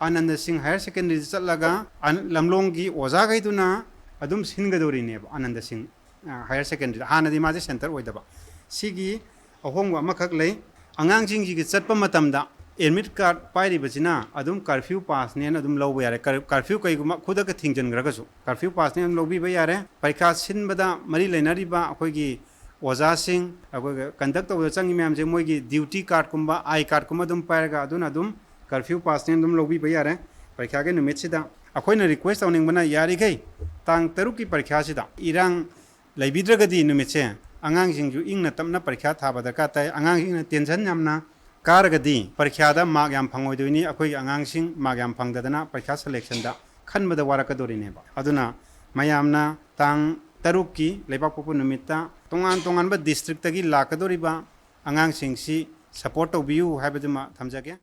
ꯑꯥꯅꯟꯗ ꯁꯤꯡ ꯍꯥꯌꯔ ꯁꯦꯀꯦꯟꯗꯔꯤꯗ ꯆꯠꯂꯒ ꯑꯟ-, ꯂꯝꯂꯣꯡꯒꯤ ꯑꯣꯖꯥꯈꯩꯗꯨꯅ ꯑꯗꯨꯝ ꯁꯤꯟꯒꯗꯧꯔꯤꯅꯦꯕ ꯑꯥꯅꯟꯗ ꯁꯤꯡ, ꯑ, ꯍꯥꯌꯔ ꯁꯦꯀꯦꯟꯗꯔꯤꯗ꯫ ꯍꯥꯟꯅꯗꯤ ꯃꯥꯁꯦ ꯁꯦꯟꯇꯔ ꯑꯣꯏꯗꯕ꯫ ꯁꯤꯒꯤ ꯑꯍꯣꯡꯕ ꯑꯃꯈꯛ ꯂꯩ꯫ ꯑꯉꯥꯡꯁꯤꯡꯁꯤꯒꯤ ꯆꯠꯄ ꯃꯇꯝꯗ ꯑꯦꯗꯃꯤꯠ ꯀꯥꯔꯗ ꯄꯥꯏꯔꯤꯕꯁꯤꯅ ꯑꯗꯨꯝ ꯀꯔꯐ꯭ꯌꯨ ꯄꯥꯁꯅꯦꯅ ꯑꯗꯨꯝ ꯂꯧꯕ ꯌꯥꯔꯦ꯫ ꯀꯔ-, ꯀꯔꯐ꯭ꯌꯨ ꯀꯩꯒꯨꯝꯕ ꯈꯨꯗꯛꯇ ꯊꯤꯡꯖꯤꯟꯈ꯭ꯔꯒꯁꯨ ꯀꯔꯐ꯭ꯌꯨ ꯄꯥꯁꯅꯦꯅ ꯂꯧꯕꯤꯕ ꯌꯥꯔꯦ꯫ ꯄꯔꯤꯈꯥ ꯁꯤꯟꯕꯗ ꯃꯔꯤ ꯂꯩꯅꯔꯤꯕ ꯑꯩꯈꯣꯏꯒꯤ ꯑꯣꯖꯥꯁꯤꯡ, ꯑꯩꯈꯣꯏꯒꯤ ꯀꯟꯗꯛ ꯇꯧꯕꯗ ꯆꯪꯉꯤ ꯃꯌꯥꯝꯁꯦ ꯃꯣꯏꯒꯤ ꯗ꯭ꯌꯨꯇꯤ ꯀꯥꯔꯗꯀꯨꯝꯕ, ꯑꯥꯏ ꯀꯥꯔꯗꯀꯨꯝꯕ ꯑꯗꯨꯝ ꯄꯥꯏꯔꯒ ꯑꯗꯨꯅ ꯑꯗꯨꯝ ꯀꯔꯐ꯭ꯌꯨ ꯄꯥꯁꯅꯦꯅ ꯑꯗꯨꯝ ꯂꯧꯕꯤꯕ ꯌꯥꯔꯦ꯫ ꯄꯔꯤꯈꯥꯒꯤ ꯅꯨꯃꯤꯠꯁꯤꯗ ꯑꯩꯈꯣꯏꯅ ꯔꯤꯀ꯭ꯋꯦꯁ ꯇꯧꯅꯤꯡꯕꯅ ꯌꯥꯔꯤꯈꯩ ꯇꯥꯡ ꯇꯔꯨꯛꯀꯤ ꯄꯔꯤꯈꯥꯁꯤꯗ ꯏꯔꯥꯡ ꯂꯩꯕꯤꯗ꯭ꯔꯒꯗꯤ ꯅꯨꯃꯤꯠꯁꯦ ꯑꯉꯥꯡꯁꯤꯡꯁꯨ ꯏꯪꯅ ꯇꯞꯅ ꯄꯔꯤꯈꯥ ꯊꯥꯕ ꯗꯔꯀꯥꯔ ꯇꯥꯏ꯫ ꯑꯉꯥꯡꯁꯤꯡꯅ ꯇꯦꯟꯁꯟ ꯌꯥꯝꯅ ꯀꯥꯔꯒꯗꯤ ꯄꯔꯤꯈꯥꯗ ꯃꯥꯔꯛ ꯌꯥꯝ ꯐꯪꯉꯣꯏꯗꯣꯏꯅꯤ꯫ ꯑꯩꯈꯣꯏꯒꯤ ꯑꯉꯥꯡꯁꯤꯡ ꯃꯥꯔꯛ ꯌꯥꯝ ꯐꯪꯗꯗꯅ ꯄꯔꯤꯈꯥ ꯁꯦꯂꯦꯛꯁꯟꯗ ꯈꯟꯕꯗ ꯋꯥꯔꯛꯀꯗꯣꯔꯤꯅꯦꯕ꯫ ꯑꯗꯨꯅ ꯃꯌꯥꯝꯅ ꯇꯥꯡ ꯇꯔꯨꯛꯀꯤ ꯂꯩꯕꯥꯛꯄꯣꯛꯄ ꯅꯨꯃꯤꯠꯇ ꯇꯣꯉꯥꯟ ꯇꯣꯉꯥꯟꯕ ꯗꯤꯁꯇ꯭ꯔꯤꯛꯇꯒꯤ ꯂꯥꯛꯀꯗꯧꯔꯤꯕ ꯑꯉꯥꯡꯁꯤꯡꯁꯤ ꯁꯄꯣꯔꯠ ꯇꯧꯕꯤꯌꯨ ꯍꯥꯏꯕꯗꯨꯃ ꯊꯝꯖꯒꯦ꯫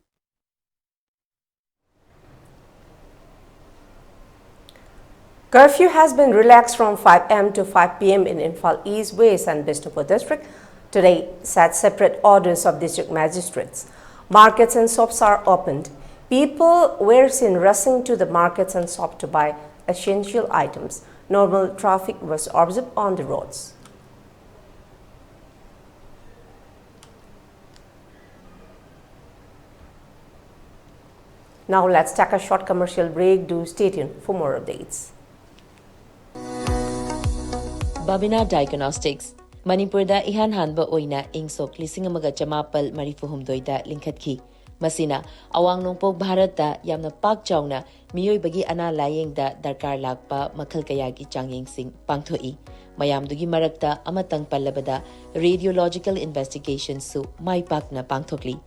Curfew has been relaxed from five a m to five p m in Imphal East, West and Bishnupur district. Today, such separate orders of district magistrates. Markets and shops are opened. People were seen rushing to the markets and shops to buy essential items. Normal traffic was observed on the roads. Now let's take a short commercial break. Do stay tuned for more updates. Babina Diagnostics. ꯃꯅꯤꯄꯨꯔꯗ ꯏꯍꯥꯟ ꯍꯥꯟꯕ ꯑꯣꯏꯅ ꯏꯪ ꯁꯣꯛ ꯂꯤꯁꯤꯡ ꯑꯃꯒ ꯆꯃꯥꯄꯜ ꯃꯔꯤꯐꯨ ꯍꯨꯝꯗꯣꯏꯗ ꯂꯤꯡꯈꯠꯈꯤ꯫ ꯃꯁꯤꯅ ꯑꯋꯥꯡ ꯅꯣꯡꯄꯣꯛ ꯚꯥꯔꯠꯇ ꯌꯥꯝꯅ ꯄꯥꯛ ꯆꯥꯎꯅ ꯃꯤꯑꯣꯏꯕꯒꯤ ꯑꯅꯥ ꯂꯥꯌꯦꯡꯗ ꯗꯔꯀꯥꯔ ꯂꯥꯛꯄ ꯃꯈꯜ ꯀꯌꯥꯒꯤ ꯆꯥꯡꯌꯦꯡꯁꯤꯡ ꯄꯥꯡꯊꯣꯛꯏ꯫ ꯃꯌꯥꯝꯗꯨꯒꯤ ꯃꯔꯛꯇ ꯑꯃꯇꯪ ꯄꯜꯂꯕꯗ radiological investigationꯁꯨ ꯃꯥꯏ ꯄꯥꯛꯅ ꯄꯥꯡꯊꯣꯛꯂꯤ꯫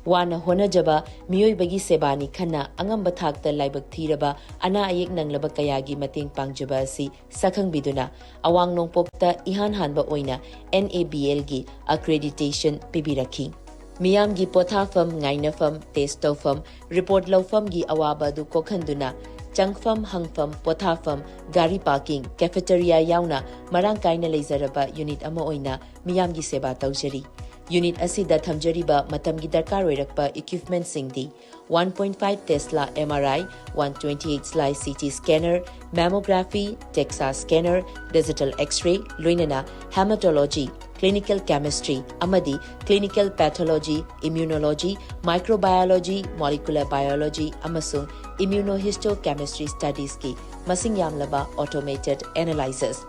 ꯋꯥꯅ ꯍꯣꯠꯅꯖꯕ ꯃꯤꯑꯣꯏꯕꯒꯤ ꯁꯦꯕꯥꯅꯤ ꯈꯟꯅ ꯑꯉꯝꯕ ꯊꯥꯛꯇ ꯂꯥꯏꯕꯛ ꯊꯤꯔꯕ ꯑꯅꯥ ꯑꯌꯦꯛ ꯅꯪꯂꯕ ꯀꯌꯥꯒꯤ ꯃꯇꯦꯡ ꯄꯥꯡꯖꯕ ꯑꯁꯤ ꯁꯛꯈꯪꯕꯤꯗꯨꯅ ꯑꯋꯥꯡ ꯅꯣꯡꯄꯣꯛꯇ ꯏꯍꯥꯟ ꯍꯥꯟꯕ ꯑꯣꯏꯅ NABLꯒꯤ accreditation ꯄꯤꯕꯤꯔꯛꯈꯤ꯫ ꯃꯤꯌꯥꯝꯒꯤ ꯄꯣꯊꯥꯐꯝ, ꯉꯥꯏꯅꯐꯝ, test ꯇꯧꯐꯝ, report ꯂꯧꯐꯝꯒꯤ ꯑꯋꯥꯕ ꯑꯗꯨ ꯀꯣꯛꯍꯟꯗꯨꯅ ꯆꯪꯐꯝ, ꯍꯪꯐꯝ, ꯄꯣꯊꯥꯐꯝ, ꯒꯥꯔꯤ parking, cafeteria ꯌꯥꯎꯅ ꯃꯔꯥꯡ ꯀꯥꯏꯅ ꯂꯩꯖꯔꯕ unit ꯑꯃ ꯑꯣꯏꯅ ꯃꯤꯌꯥꯝꯒꯤ ꯁꯦꯕꯥ ꯇꯧꯖꯔꯤ꯫ Unit ꯑꯁꯤꯗ ꯊꯝꯖꯔꯤꯕ ꯃꯇꯝꯒꯤ ꯗꯔꯀꯥꯔ ꯑꯣꯏꯔꯛꯄ equipmentꯁꯤꯡꯗꯤ one point five Tesla MRI, one twenty-eight slice CT scanner, mammography, DEXA scanner, digital X-ray, ꯂꯣꯏꯅꯅ hematology, clinical chemistry ꯑꯃꯗꯤ clinical pathology, immunology, microbiology, molecular biology ꯑꯃꯁꯨꯡ immunohistochemistry studiesꯀꯤ ꯃꯁꯤꯡ ꯌꯥꯝꯂꯕ automated analyzers꯫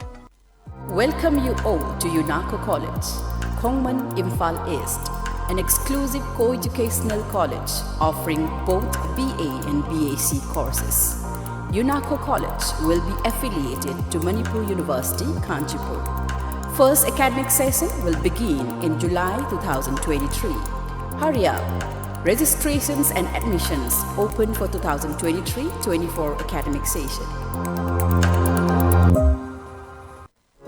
Welcome you all to UNACO College, Khongman, Imphal East, an exclusive co-educational college offering both BA and BSc courses. UNACO College will be affiliated to Manipur University, Kanchipur. First academic session will begin in July two thousand twenty-three. Hurry up! Registrations and admissions open for two thousand twenty-three twenty-four academic session.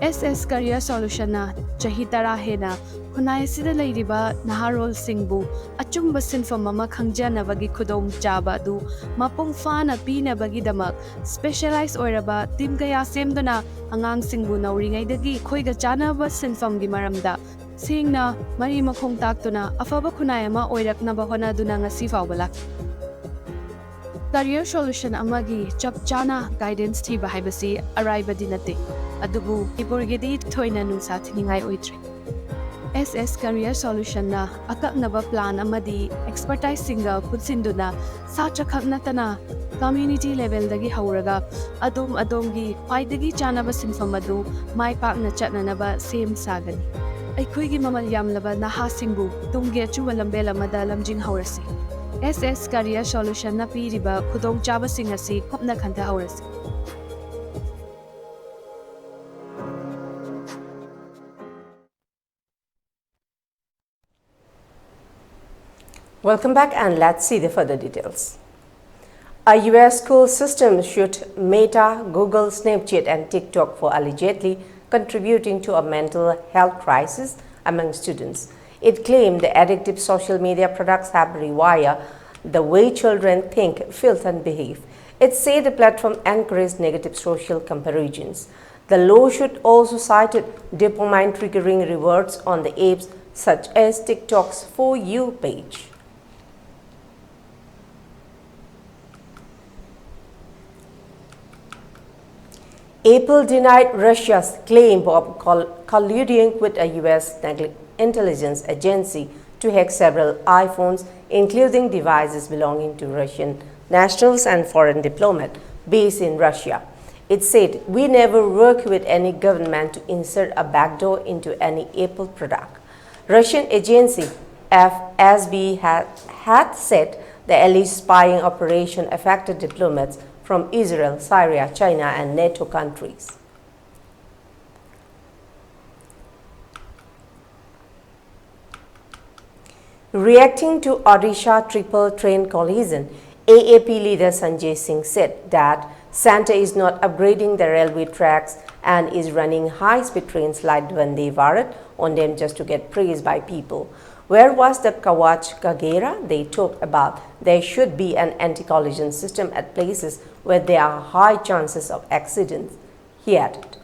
SS Career Solutionꯅ ꯆꯍꯤ ꯇꯔꯥ ꯍꯦꯟꯅ ꯈꯨꯟꯅꯥꯏ ꯑꯁꯤꯗ ꯂꯩꯔꯤꯕ ꯅꯍꯥꯔꯣꯜꯁꯤꯡꯕꯨ ꯑꯆꯨꯝꯕ ꯁꯤꯟꯐꯝ ꯑꯃ ꯈꯪꯖꯅꯕꯒꯤ ꯈꯨꯗꯣꯡꯆꯥꯕ ꯑꯗꯨ ꯃꯄꯨꯡ ꯐꯥꯅ ꯄꯤꯅꯕꯒꯤꯗꯃꯛ specialize ꯑꯣꯏꯔꯕ team ꯀꯌꯥ ꯁꯦꯝꯗꯨꯅ ꯑꯉꯥꯡꯁꯤꯡꯕꯨ ꯅꯧꯔꯤꯉꯩꯗꯒꯤ ꯑꯩꯈꯣꯏꯒ ꯆꯥꯟꯅꯕ ꯁꯤꯟꯐꯝꯒꯤ ꯃꯔꯝꯗ ꯁꯦꯡꯅ ꯃꯔꯤ ꯃꯈꯣꯡ ꯇꯥꯛꯇꯨꯅ ꯑꯐꯕ ꯈꯨꯟꯅꯥꯏ ꯑꯃ ꯑꯣꯏꯔꯛꯅꯕ ꯍꯣꯠꯅꯗꯨꯅ ꯉꯁꯤ ꯐꯥꯎꯕ ꯂꯥꯛꯂꯤ꯫ Career Solution ꯑꯃꯒꯤ ꯆꯞ ꯆꯥꯅ guidance ꯊꯤꯕ ꯍꯥꯏꯕꯁꯤ ꯑꯔꯥꯏꯕꯗꯤ ꯅꯠꯇꯦ, ꯑꯗꯨꯕꯨ ꯃꯅꯤꯄꯨꯔꯒꯤꯗꯤ ꯊꯣꯏꯅ ꯅꯨꯡꯁꯥ ꯊꯤꯅꯤꯡꯉꯥꯏ ꯑꯣꯏꯗ꯭ꯔꯦ꯫ ꯑꯦꯁ ꯑꯦꯁ Career Solutionꯅ ꯑꯀꯛꯅꯕ plan ꯑꯃꯗꯤ expertiseꯁꯤꯡꯒ ꯄꯨꯟꯁꯤꯟꯗꯨꯅ ꯁꯥꯇ꯭ꯔꯈꯛ ꯅꯠꯇꯅ community levelꯗꯒꯤ ꯍꯧꯔꯒ ꯑꯗꯣꯝ ꯑꯗꯣꯝꯒꯤ ꯈ꯭ꯋꯥꯏꯗꯒꯤ ꯆꯥꯅꯕ ꯁꯤꯟꯐꯝ ꯑꯗꯨ ꯃꯥꯏ ꯄꯥꯛꯅ ꯆꯠꯅꯅꯕ ꯁꯦꯝ ꯁꯥꯒꯅꯤ꯫ ꯑꯩꯈꯣꯏꯒꯤ ꯃꯃꯜ ꯌꯥꯝꯂꯕ ꯅꯍꯥꯁꯤꯡꯕꯨ ꯇꯨꯡꯒꯤ ꯑꯆꯨꯝꯕ ꯂꯝꯕꯦꯜ ꯑꯃꯗ ꯂꯝꯖꯤꯡꯍꯧꯔꯁꯤ꯫ ꯑꯦꯁ ꯑꯦꯁ Career Solutionꯅ ꯄꯤꯔꯤꯕ ꯈꯨꯗꯣꯡꯆꯥꯕꯁꯤꯡ ꯑꯁꯤ ꯀꯨꯞꯅ ꯈꯟꯊꯍꯧꯔꯁꯤ꯫ Welcome back and let's see the further details. A U S school system shoot Meta, Google, Snapchat, and TikTok for allegedly contributing to a mental health crisis among students. It claimed the addictive social media products have rewired the way children think, feel, and behave. It said the platform encouraged negative social comparisons. The lawsuit also cited dopamine triggering rewards on the apps such as TikTok's For You page. Apple denied Russia's claim of col- colluding with a U S negli- intelligence agency to hack several iPhones, including devices belonging to Russian nationals and foreign diplomat based in Russia. It said, "We never work with any government to insert a backdoor into any Apple product." Russian agency F S B had, had said the alleged spying operation affected diplomats from Israel, Syria, China, and NATO countries. Reacting to Odisha triple train collision, A A P leader Sanjay Singh said that Centre is not upgrading the railway tracks and is running high-speed trains like Vande Bharat on them just to get praise by people. Where was the Kavach Kagera they talk about? There should be an anti-collision system at places where there are high chances of accidents, he added.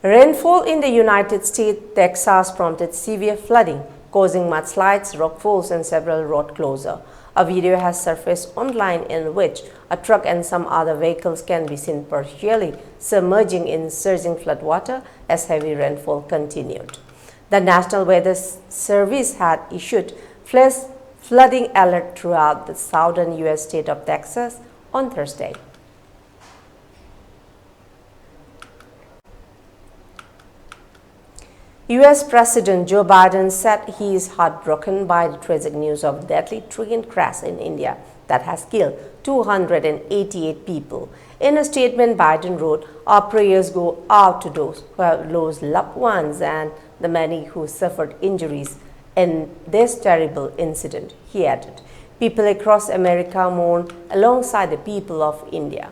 Rainfall in the United States, Texas prompted severe flooding, causing mudslides, rockfalls, and several road closure. A video has surfaced online in which a truck and some other vehicles can be seen partially submerging in surging floodwater as heavy rainfall continued. The National Weather Service had issued flash flooding alert throughout the southern U S state of Texas on Thursday. U S President Joe Biden said he is heartbroken by the tragic news of deadly train crash in India that has killed two hundred eighty-eight people. In a statement, Biden wrote, "Our prayers go out to those who have lost loved ones and the many who suffered injuries in this terrible incident," he added. "People across America mourn alongside the people of India."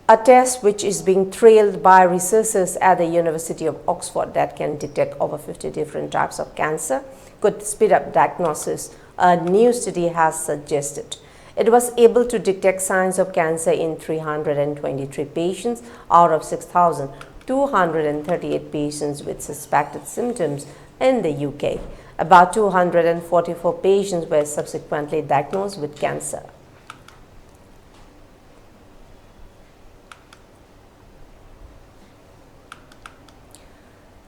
A test which is being trialed by researchers at the University of Oxford that can detect over fifty different types of cancer could speed up diagnosis, a new study has suggested. It was able to detect signs of cancer in three hundred twenty-three patients out of six thousand two hundred thirty-eight patients with suspected symptoms in the U K. About two hundred forty-four patients were subsequently diagnosed with cancer.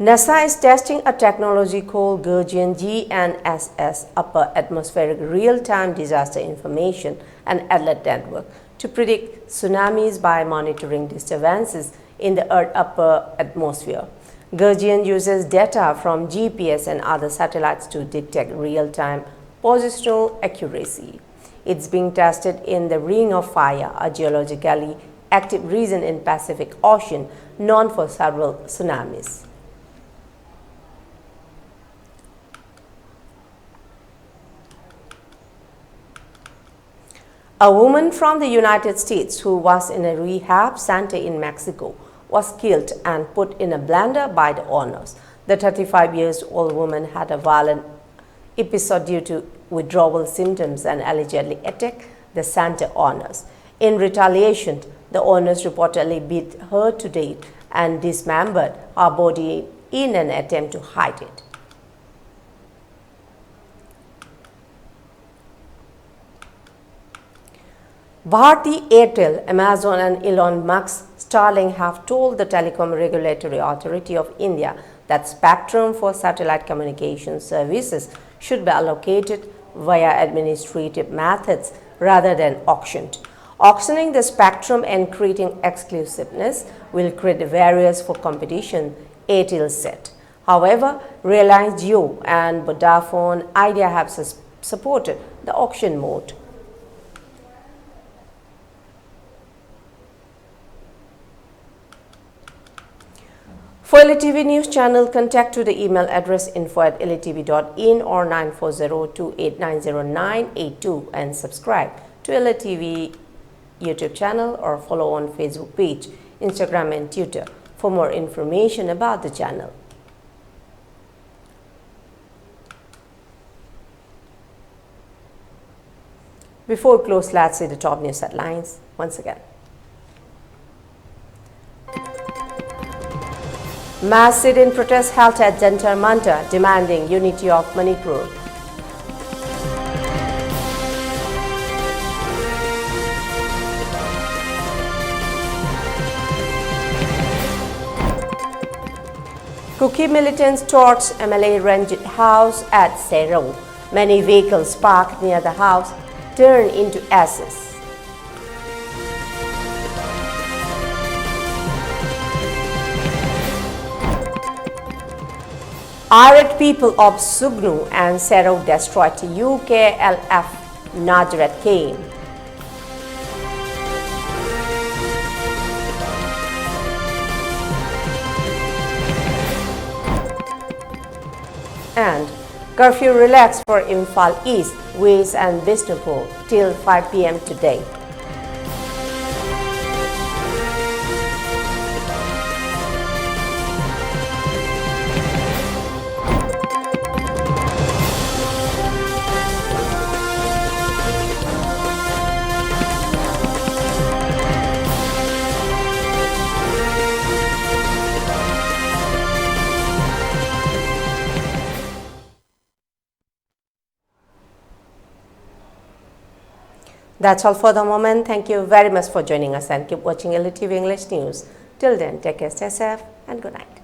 NASA is testing a technology called Gaussian G N S S, Upper Atmospheric Real-Time Disaster Information and Alert Network, to predict tsunamis by monitoring disturbances in the Earth's upper atmosphere. Gaussian uses data from G P S and other satellites to detect real-time positional accuracy. It's being tested in the Ring of Fire, a geologically active region in Pacific Ocean known for several tsunamis. A woman from the United States who was in a rehab center in Mexico was killed and put in a blender by the owners. The thirty-five years old woman had a violent episode due to withdrawal symptoms and allegedly attacked the center owners. In retaliation, the owners reportedly beat her to death and dismembered her body in an attempt to hide it. Bharti Airtel, Amazon, and Elon Musk's Starlink have told the Telecom Regulatory Authority of India that spectrum for satellite communication services should be allocated via administrative methods rather than auctioned. Auctioning the spectrum and creating exclusiveness will create barriers for competition, Airtel said. However, Reliance Jio and Vodafone Idea have sus- supported the auction mode. For L A T V news channel, contact to the email address info at L A T V dot in or nine four zero two eight nine zero nine eight two and subscribe to L A T V YouTube channel or follow on Facebook page, Instagram and Twitter for more information about the channel. Before we close, let's see the top news headlines once again. Mass sit-in protest held at Jantar Mantar demanding unity of Manipur. Kuki militants torched M L A Ranjit House at Seirou. Many vehicles parked near the house turned into ashes. Irate people of Sugnu and Seirou destroyed U K L F Nazareth camp. And curfew relaxed for Imphal East, West and Bishnupur till five p m today. That's all for the moment. Thank you very much for joining us and keep watching L T V English News. Till then, take care, stay safe, and good night.